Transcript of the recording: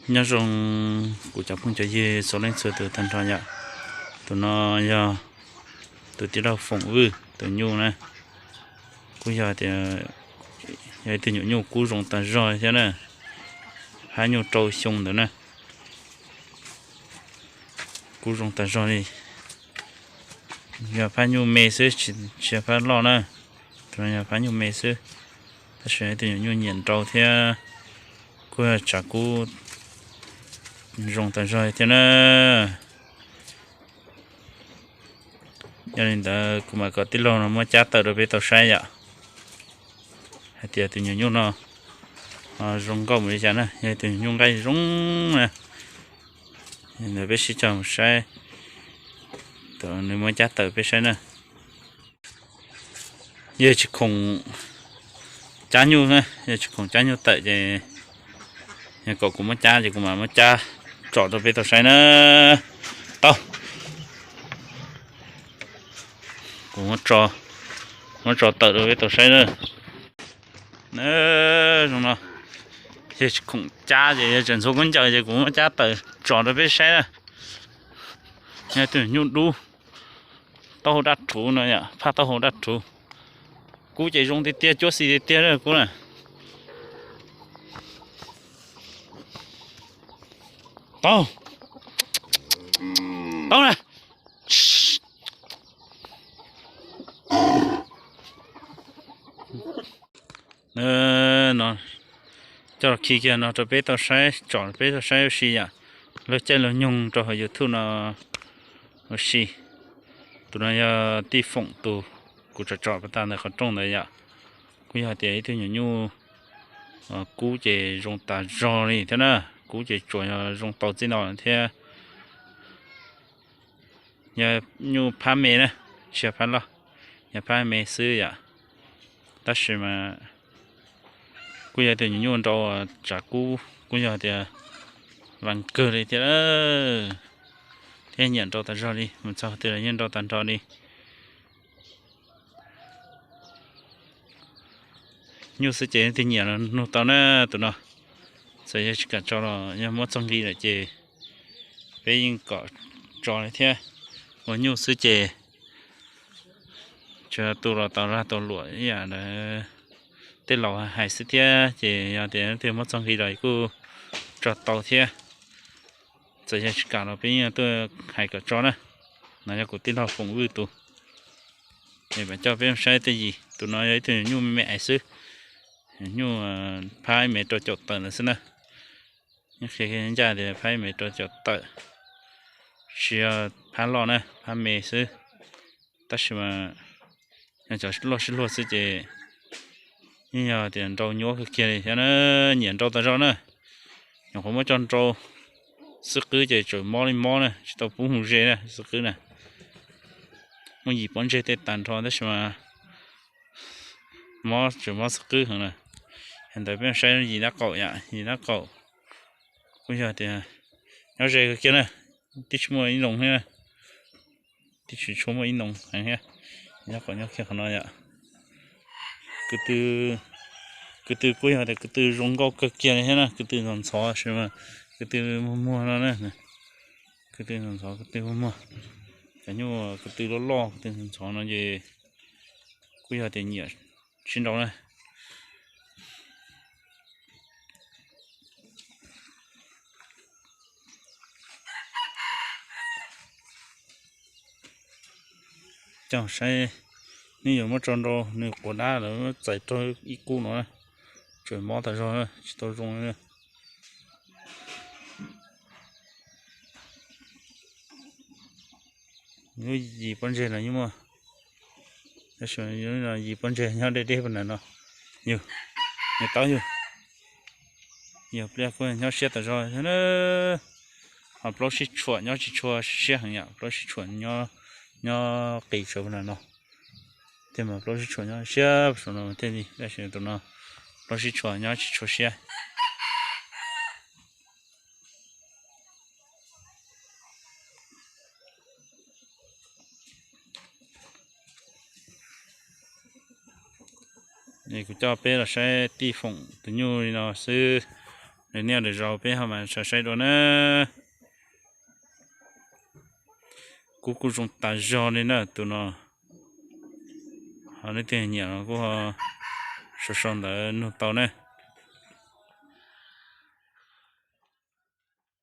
Nyob zoo kuv cov phooj cov ywg txhua leej txhua tus tag nrho yom. Tus no yog tus tij laug Foom Vwj tus nyuj na. Kuj yog tias yog ib tug nyuam nyuj kub zoo tas zog thiab na. Phab nyuj rau xyoo ntawd na. Kub zoo tas zog li. Yog phab nyuj me xwb, tsis yog phab loj na. Tus no yog phab nyuj me xwb, tab sis yog ib tug nyuam nyuj nyiam nrau thiab kuj yog tsav kub zoo tas zog thiab na. Yog li ntawd kuv mam kom tij laug no muab cab tawm rau peb tau saib yom, hais tias tus nyuam nyuj no zoo nkauj npaum li cas na. Yog tus nyuam nyuj nqaij zoo na. Ntawd peb sib cog mus saib, nws muab cab tawm peb saib na. Yog tsis khoom cab nyuj na, yog tsis khoom cab nyuj tawm ces yog kom kuv muab cab ces kuv mam muab cab tsom rau peb tau saib na. Tau, kuv muab tso tawm rau peb tau saib na. Zoo no, yog tsis khoom cab ces yog tseem ntxhua kub ncaws ces kuv muab cab tawm tsom rau peb saib na. Yog tus nyuj dub, taub hau daj rhuv no yom, phaj taub hau daj rhuv. Kub ces zoo tiag tiag, cuab xis tiag tiag kub na. Tau, tau na. No, coj los khi kiag no rau peb tau saib, tsom peb tau saib ua si yom. Luag caij luag nyoog rau hauv YouTube no ua si. Tus no yog tij Foom tus kuv tsom tsom pas tas ntawm qhov rooj ntawd yom. Kuj yog tias ib tug nyuam nyuj kub ces zoo tas zog li thiab na. Kub ces tsuas yog zoo tau txij no thiab. Yog nyuj phab me na, tsis yog phab loj, yog phab me xwb yom. Tab sis mas kuj yog tus nyuam nyuj nrau tsav kub kuj yog tias vas kawg li thiab, thiab nyiam nrau tas zog li, mus txog twg los yeej nrau tag nrho li. Nyuj xwb ces leej twg nyiam los nug tau na tus no. Txawm yog tsis kam tso los yog muab txog nqi lawm ces peb yeej kom tso li thiab. Ua nyuj xwb ces tsuas tu los tau lag tau luam ib yam ntawd tej laus hais xwb thiab, ces yog tias leej twg muab txog nqi los kuj tso tau thiab. Txawm yog tsis kam los peb yeej tuaj hais kom tso na. No yog kuv tij laug Foom Vwj tus. Es mam coj peb saib tej yim, tus no yog ib tug nyuj me me xwb, nyuj phab ib mev rau caum tawm ntawd xwb na. Nyob qhia ncaj tias phab ib mev rau caum tawm, tsis yog phab loj na, phab me xwb. Tab sis mas yog cov loj sib luag xwb ces yeej yog tias nrau nyuab kawg kiag li thiab na, nyiam nrau tas zog na. Nyuam qhuav muab coj nrau xwb qwb ces tseem mob li mob na, tsis tau pub mus ze na xwb qwb na. Muaj yim pob ntseg tej tag nrho tab sis mas mob tseem mob xwb qwb heev na. Yog ntawd peb saib yim dab qaum yom, yim dab qaum kuj yog tias nyob ze kawg kiag na, twb tsis muaj ib noo thiab, twb tsis tshua muaj ib noo heev thiab. Yim dab qaum nyob kiag qhov no yom. Ko tw, ko tw kuj yog tias ko tw zoo nkauj kawg kiag li thiab na, ko tw ntxhov ntxhov sis mas ko tw muag muag no na. Ko tw ntxhov ntxhov, ko tw muag muag. Cov nyuj ko tw loj loj, ko tw ntxhov ntxhov no ces kuj yog tias nyiam sib nrau na. Coj saib, nws yuav muab tso nrau, nws quav dab lawm txais raug ib kub no, tseem mob tas zog, tsis tau zoo li. Lub yim pob ntseg los yeej muaj, tab sis yim pob ntseg nyob deb deb puag nram no. Yus, nws taub yus, yog pliaj kuj nyob siab tas zog. Ho plaub sib tshuam nyob tsis tshua siab heev yom, plaub sib tshuam nyob qis sawv puag nram no. Tej mas plaub sib tshuam nyob siab saum no thiaj li, tab sis tus no plaub sib tshuam nyob tsis tshua siab. Es kuv coj peb los saib tij Foom tus nyuj li no xwb. Nej nyob lwm zaus peb ho mam saib dua na. Kub kuj zoo tas zog li na tus no. Ho leej twg nyiam los kuj sau sau ntawv nug tau na.